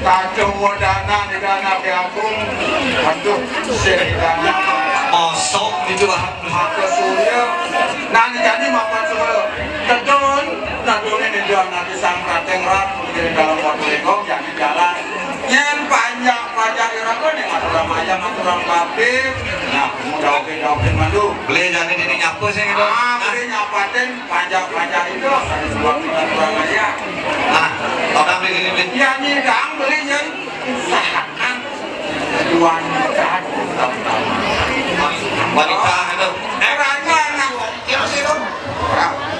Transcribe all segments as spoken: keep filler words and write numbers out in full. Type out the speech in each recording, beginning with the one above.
Kacang wadana di dana Agung. Aduh, sih dana. Mosok gitu, Pak. Maka surya. Nah, ini jadi makan surya. Tedun, nah, dulu ini dia nanti sang kateng rat, di dalam waktu lengkong, jadi jalan. Yen panjang-panjang iraga ning aturan mayang, aturan kabeh. Nah, mudah oke, oke, mandu. Beli jane dene nyapa sing itu? Ah, beli nyapatin panjang-panjang itu, ada sebuah aturan mayang. Nah, orang beli ini, beli. Ya, nyidang beli yen usahakan wanita terutama. Wanita itu. Eh, raja anak.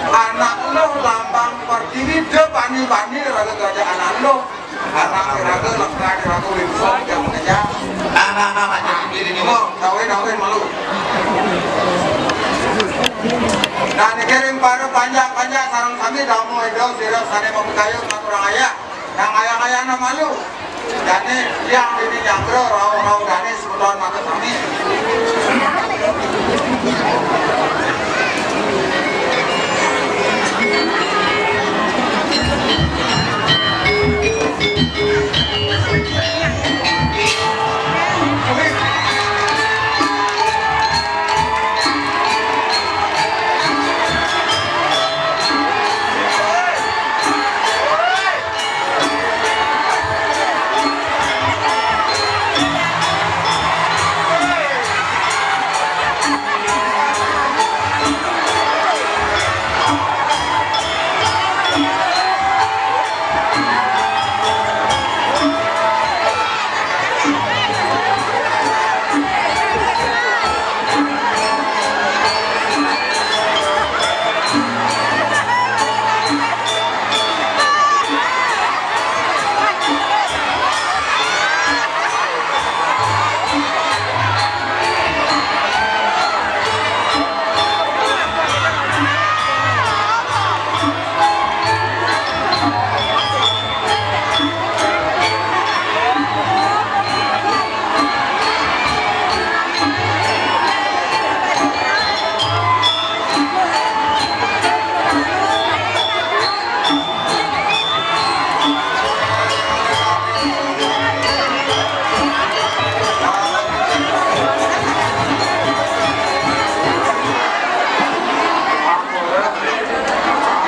Anak lo lambang pertiwi, de bani-bani raga gajah anak lo. Anak raga lengkap, raga wibisong, jangan aja. Nah, nah, nah, nah, jadi beli ini. Oh, kawin, kawin malu. Nah, niki ring para panjak-panjak sareng sami, damu ida sira sane mau kayu ngaturang ayah. Nang ayah-ayah nang malu. Jane yang dini jangkro, rauh-rauh dane semeton mata sami.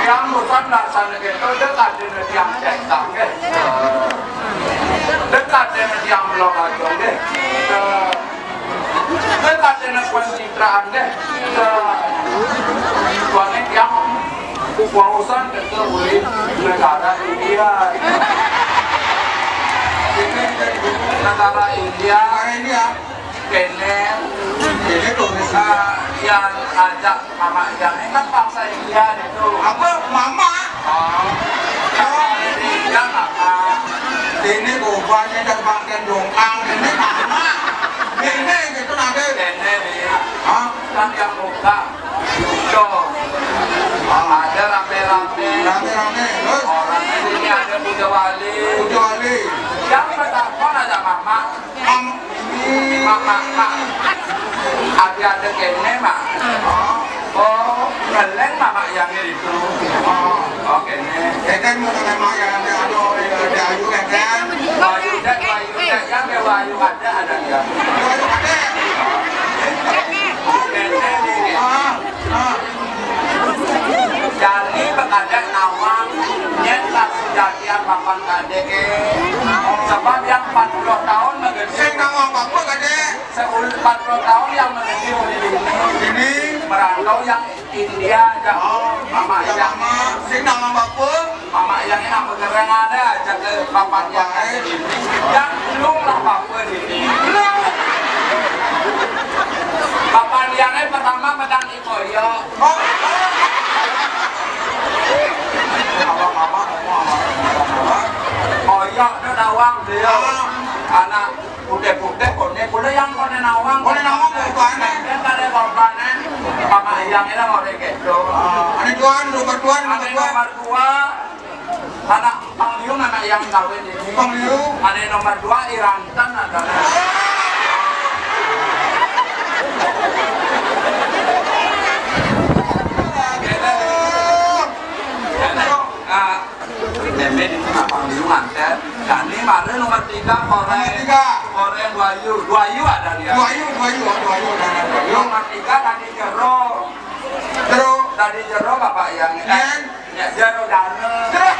Tiang bosan rasane keto, dek adene tiang cetak, nggih. Dek adene tiang Blok Ajo, nggih. Dek adene pencitraan, nggih. Soalnya tiang wausan keto uli negara India. Ini negara India. Negara India. Kene. Kene tuh, ah, yang ajak Mama Yang, ini kan bangsa India itu. Apa? Mama? Oh. Yang India, Mama. Ini bukannya terbangkan dongkang, ini Mama. Ini gitu nanti. Kene, nih. Hah? Kan yang buka. Tuh. Ada rame-rame. Rame-rame. Terus? Orang di sini ada Puja Wali. Puja Wali. Yang pertama ada Mama. Mam, ini. Mama, Mak. Ada, ada kene, Mak. Oh. Oh, ngeleng Mama Yang itu. Oh. Oh, kene. Kene mau kene Mama Yang ada, ada, ada ayu kene. Wahyu, Dek, Wahyu, Dek, yang ke Wahyu ada, ada dia. Wahyu ada. Kene, nih. Ah. Jani bekadek nawang, nyen tak sejatian papan kadeke. Sebab yang empat puluh tahun menggede. Sing nawang apa, Kadek? Seul-, empat puluh tahun yang menggede di sini. Ini? Merantau yang India aja. Oh, Mama Yang. Mama. Sing nawang apa? Mama Yang enak begereng ada aja ke papan yang. Yang belum lah apa ini. Belum. Papan yang pertama pedang Koyok. Koyok tu nawang dia. Anak putih-putih, kone, kone yang kone nawang. Kone nawang bukan, eh? Dia kare korban, eh. Mama Yang ini mau deket tu. Ah, ada tuan, nomor tuan, nomor tuan. Nomor dua, anak Pang Liu, anak yang kawin ini. Pang Liu. Ada nomor dua, Irantan ada. Ah, Meme di tengah Pang Liu nganter, Dani Kemarin nomor tiga, Koreng. Nomor tiga. Koreng Wahyu. Wahyu ada dia. Wahyu, Wahyu, Wahyu, Wahyu, Wahyu. Nomor tiga tadi Jero. Jero. Tadi Jero Bapak yang, eh, Yan. Ya, Jero Dana. Jero.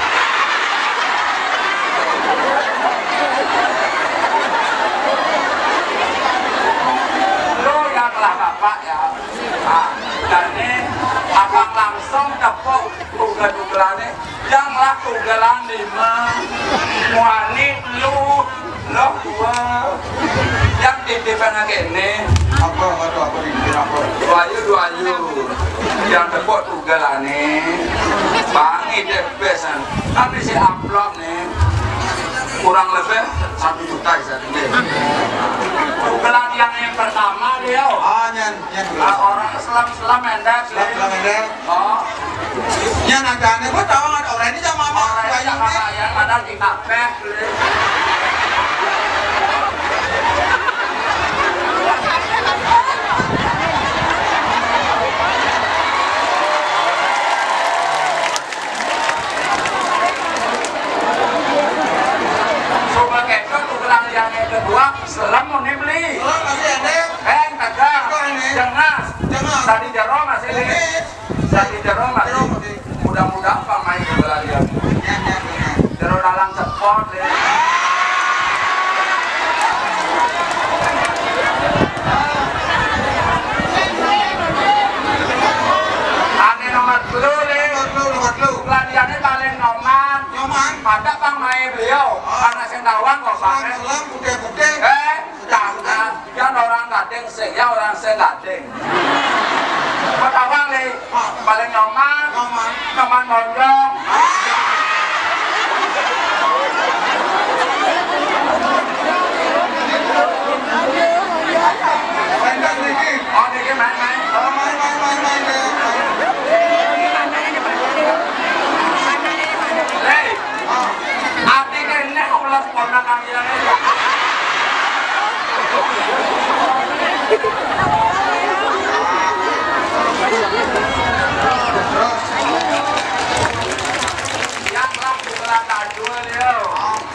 Lo yang lah Bapak ya. Ah, jadi Abang langsung tepuk uga-ugalane. Yang laku gelang lima, muani lu, loh dua. Yang titipan kene. Apa, apa, apa, ini apa? Dua ayu, dua ayu. Yang tepuk tugalane. Bangi deh besan. Tapi si amplop nih kurang lebih satu juta bisa ini. Tugalan yang, yang pertama dia. Ah, nyan, nyan. Ah, orang selam-selam endak. Selam-selam endak. Oh. Nya nagane gua tawang ada orang ini sama sama. Orang ini sama sama, ya, padahal di kafe. Coba ketok tuh gelang yang kedua, selem mau dibeli. Selem masih ada. Eh, kagak. Kok ini? Jengas. Jengas. Tadi jero masih ini. Oke. Saki jero masih. Jero masih. Mudah-mudahan pamain bola dia. Ya, ya, ya. Jero dalam sport ya. Ane nomor telu le. Nomor telu, nomor telu. Pelatihannya paling nyoman. Nyoman. Pada pamain beliau. Oh. Karena sing tawang kok. Selam, selam, putih-putih. Eh, jangan. Yang orang gading sing, ya orang sing gading. Ketawa nih, paling nyoman, nyoman, nyoman mondong. Main kan niki? Oh, niki main-main. Oh, main, main, main, main, main. Hei, ah. Ati kene kok melas ponakan ya. Yang lah bulan tajul ya.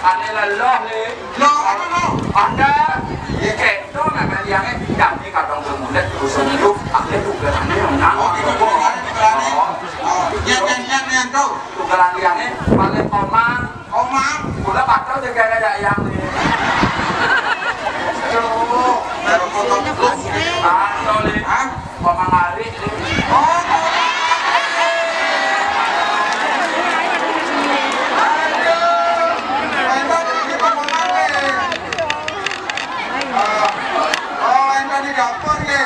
Ane leloh nih. Loh, apa loh? Ada. Ya, kayak itu namanya yang jadi kadang semudah terus hidup. Ada juga ane yang nang. Oh, gitu, gitu, gitu, gitu. Oh. Oh, iya, iya, iya, iya, tuh. Tugalan liane paling komang. Komang. Kula padha sing kaya yang ni. Aduh, baru foto belum. Ah, sorry. Hah? Komang hari ni. Oh, komang. Aduh, hebat ini komang hari. Ah, oh, ini di dapur ni.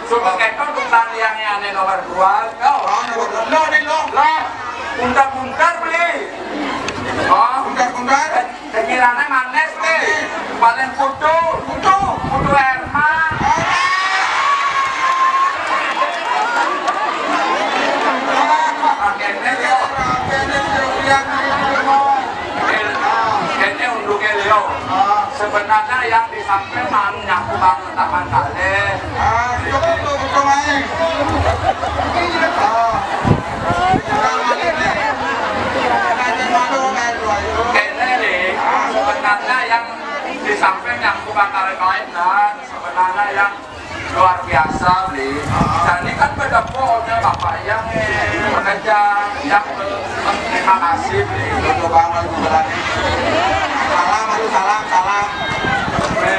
Suka ketok tukang yang ane nomor dua. Kau. Oh, nomor dua. Lo ni, lo. Lo. Untar-untar beli. Oh. Untar-untar. Kenyirane manis nih. Paling putu. Putu. Putu Herman. Pakene yo. Pakene yo. Kene unduke lho. Sebenarnya yang di samping mau nyapu bangun taman kali. Ah, itu betul, betul, main. Ah. Kene nih, sebenarnya yang di samping nyapu bangun kali, dan sebenarnya yang luar biasa, Bli. Jadi kan beda pohonnya Bapak yang bekerja, yang terima kasih, Bli. Betul banget, Bu Belani. Salam, aduh, salam, salam. Oke.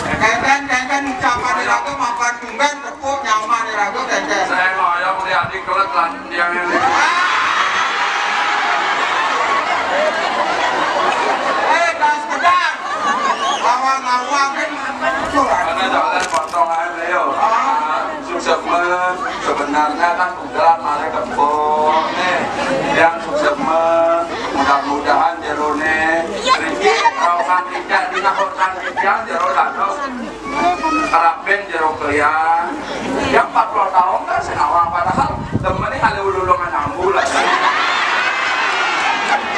Kenten, kenten, ucapan diraga mapan tumben, tepuk nyaman diraga, kenten. Saya ngoyong di adik kelet lan. Yang ini. Eh, tas pedang. Lawan-lawan kan. Mana jalan potong aja, ayo. Ah. Sukses, men. Sebenarnya kan udah mari kebon nih. Yang sukses, men. Mudah-mudahan jerone rezeki, kalau kan tidak, dina kalau kan tidak, jero dados. Kerapen jero klian. Yang empat puluh tahun kan senawa padahal temen ini kali ululungan nyambul lah.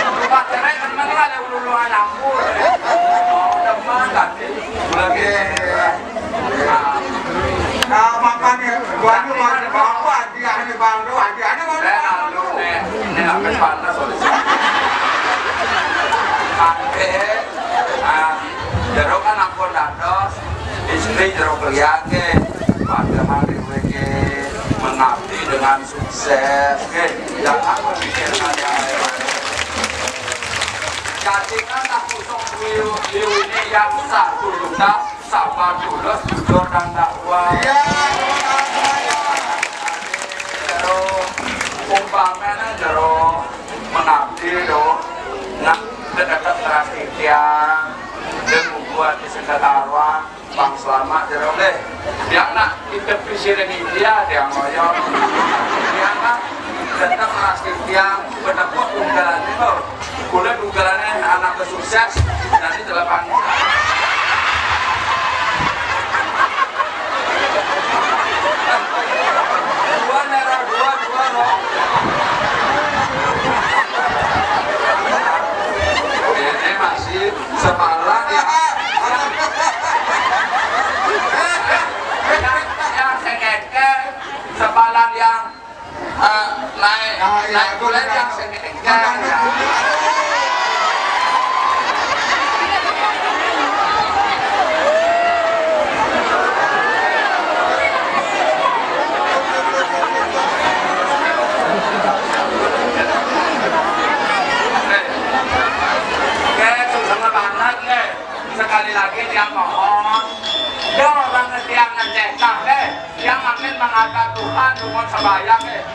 Coba cerai temen ini kali ululungan nyambul. Oh, temen tadi. Lagi. Nah, makanya gua lu mau bawa dia ini baru, dia ini mau. Eh, lalu, nih, ini apa panas oleh sini? Oke. Jero kliyan nggih, padahal dhewe nggih mengabdi dengan sukses nggih. Jangan memikirkan yang lain. Cacingan tak usung liu, liu ini yang satu juta, sabar tulus, jujur dan dakwah. Iya. Jero, umpamane jero mengabdi lho, nak tetep teras titiang, dan membuat di sekitar Bang Slamet jero nggih. Tiang nak titip pisiring India tiang ngoyo. Tiang nak tetep ngrasti tiang penepuk tunggalan itu. Kula tunggalane anak sukses dan itu delapan. Dua nero dua dua loh. Ini masih sepalan ya. Yang, yang sengkeke, sepalan yang, eh, naik, ah, iya, naik kulit yang sengkeke. Oke, sungguh banget nih. Sekali lagi dia mohon, dia orang yang ngecekah, eh, yang makin mengata Tuhan, Tuhan sebayang, eh.